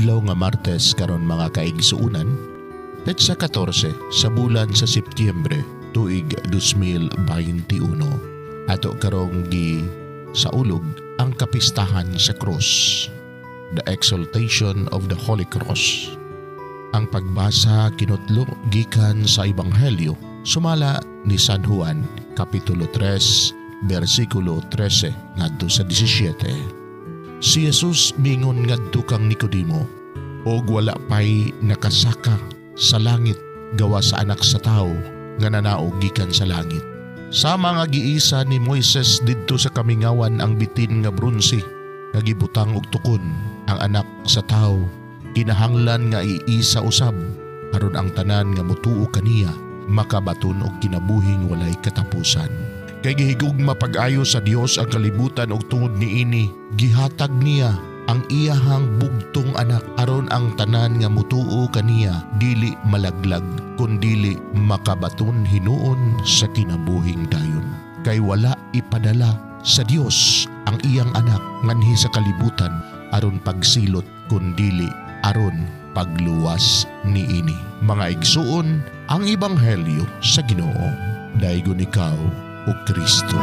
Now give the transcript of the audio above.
Adlaw nga Martes karon, mga kaigsuunan, petsa 14 sa bulan sa Setyembre, tuig 2021. Ato karong gisaulog ang kapistahan sa krus, the Exaltation of the Holy Cross. Ang pagbasa kinutlo gikan sa Ebanghelyo sumala ni San Juan, Kapitulo 3, versikulo 13 ngadto sa 17. Si Jesus mingon ngadto kang Nicodemo, "Og wala pay nakasaka sa langit gawa sa Anak sa Tawo nga nanaog gikan sa langit. Sama nga giisa ni Moises didto sa kamingawan ang bitin nga bronse nga gibutang og tukon, ang Anak sa Tawo kinahanglan nga iisa usab aron ang tanan nga mutuo kaniya makabaton og kinabuhing walay katapusan. Kay gihigugma pag-ayo sa Dios ang kalibutan og tungod niini gihatag niya ang iyahang bugtong Anak aron ang tanan nga mutuo kaniya dili malaglag kundili makabaton hinuon sa kinabuhing dayon. Kay wala ipadala sa Dios ang iyang Anak nganhi sa kalibutan aron pagsilot kundili aron pagluwas niini." Mga igsuon, ang ebanghelyo sa Ginoo. Daygon ikaw, O Kristo.